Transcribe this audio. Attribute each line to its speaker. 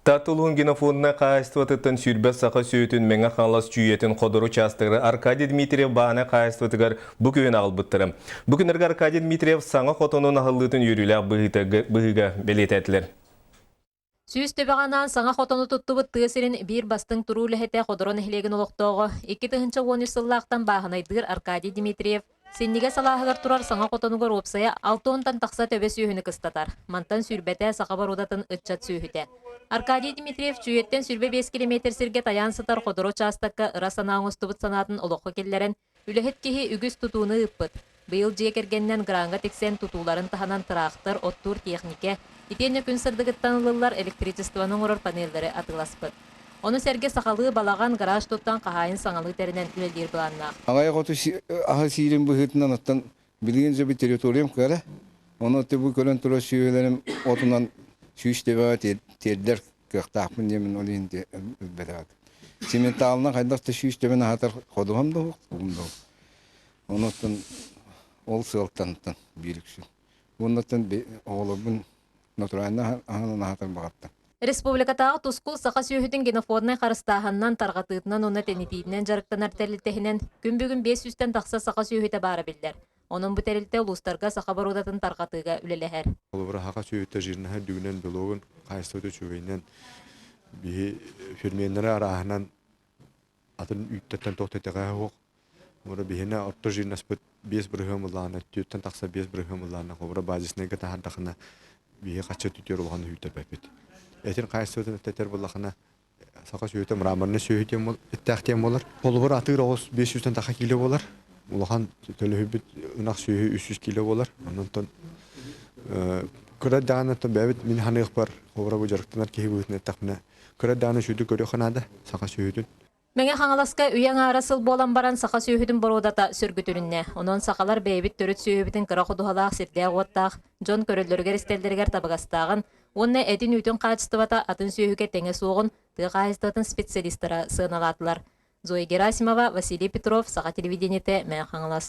Speaker 1: Таатта улууһун генофондунай хаһаайыстыбатыттан 20 саха сүөһүтүн Мэҥэ Хаҥалас Чүүйэтин Ходоро учаастагар Аркадий Дмитриев бааһынай хаһаайыстыбатыгар бу күһүн аҕалбыттара. Бу күннэргэ Аркадий Дмитриев саҥа хотонун аһыллыытын үөрүүлээх быһыыга бэлиэтээтилэр.
Speaker 2: 100 төбөҕө анаан саҥа хотону туттубут тыа сирин биир бастыҥ туруу үлэһитэ Ходоро нэһилиэгин олохтооҕо 2013 сыллаахтан бааһынайдыыр Аркадий Дмитриев Синньигэс алааһыгар турар саҥа хотонугар уопсайа 60-тан тахса төбө сүөһүнү кыстатар. Мантан 20-тэ саха боруодатын ыччат сүөһүтэ. Аркадий Дмитриев Чүүйэттэн 25 километр сиргэ тайаан сытар Ходоро учаастакка ыра санаа оҥостубут санаатын олоххо киллэрэн, үлэһит киһи үгүс тутууну ыыппыт. Быйыл дьиэ кэргэнинэн граҥҥа тиксэн тутууларын таһынан тыраахтар, оттуур техникэ, итиэннэ күн сырдыгыттан ылыллар электричествоны оҥорор панеллэри атыыласпыт. Ону сэргэ сахалыы балаҕан, гараж туттан хаһаайын саҥалыы тэринэн үлэлиир былааннаах.
Speaker 3: Аҕай хоту аһы сиирин быһыытынан оттон билигин же территориям кыра. Ону бу көрөн турар сүөһүлэрим отунан 100 төбөҕө тиэрдэр кыахтаахпын диэмин ол иһин билбэтэҕим. Симменталынан хайдах да 100 төбөнү аһатар ходуһам да суох, тугум да суох. Онуттан ол сыалтан биир үксүн. Уоннаттан оҕолорбун натурально аһынан аһатар баҕаттан.
Speaker 2: Республикатааҕы Тускул саха сүөһүтүн генофонднай харыстааһынынан, тарҕатыытынан уонна тэнитиитинэн дьарыктанар тэрилтэһинэн күн бүгүн 500-тэн тахса саха сүөһүтэ баара биллэр. Онон бу тэрилтэ улуустарга саха боруодатын тарҕатыыга үлэлэһэр.
Speaker 4: Холобура, саха сүөһүтэ жирноһа үрдүгүнэн, белогун хаачыстыбата үчүгэйинэн, биһи ферменнэри арааһынан атын үүттэртэн туох да итэҕэһэ суох. Холобура, биһиэнэ орто жирностьпыт 5% ыллаҕына, 4-тэн тахса 5% ыллаҕына, холобура, базиснайга таһаардахына, биһи хачча түтүөр улахан үүттэрбэппит. Этин хаачыстыбатын этэр буоллахына, саха сүөһүтэ мраморный сүөһү диэн эттээх диэн буолар. Холобур, атыыр оҕус 500-тэн таха киилэ буолар. Улахан төлөһүйбүт ынах сүөһү 300 киилэ буолар. Онон кыра даҕаны бэйэбит мин ханыахпар, холобура бу дьарыктанар киһи быһыытынан эттэхпинэ, кыра даҕаны сүөһүтү көрүөххэ наада, саха сүөһүтүн.
Speaker 2: Мэҥэ Хаҥаласка үйэ аҥаара сыл буолан баран саха сүөһүтүн боруодата сөргүтүлүннэ. Онон сахалар бэйэбит төрүт сүөһүбүтүн кыра ходуһалаах сирдээх-уоттаах дьон көрөллөрүгэр-истэллэригэр табыгастааҕын уонна этин-үүтүн хаачыстыбата атын сүөһүгэ тэҥэ суоҕун тыа хаһаайыстыбатын специалистара сыаналаатылар. Зоя Герасимова, Василий Петров, Саха телевидениетэ, Мэҥэ Хаҥалас.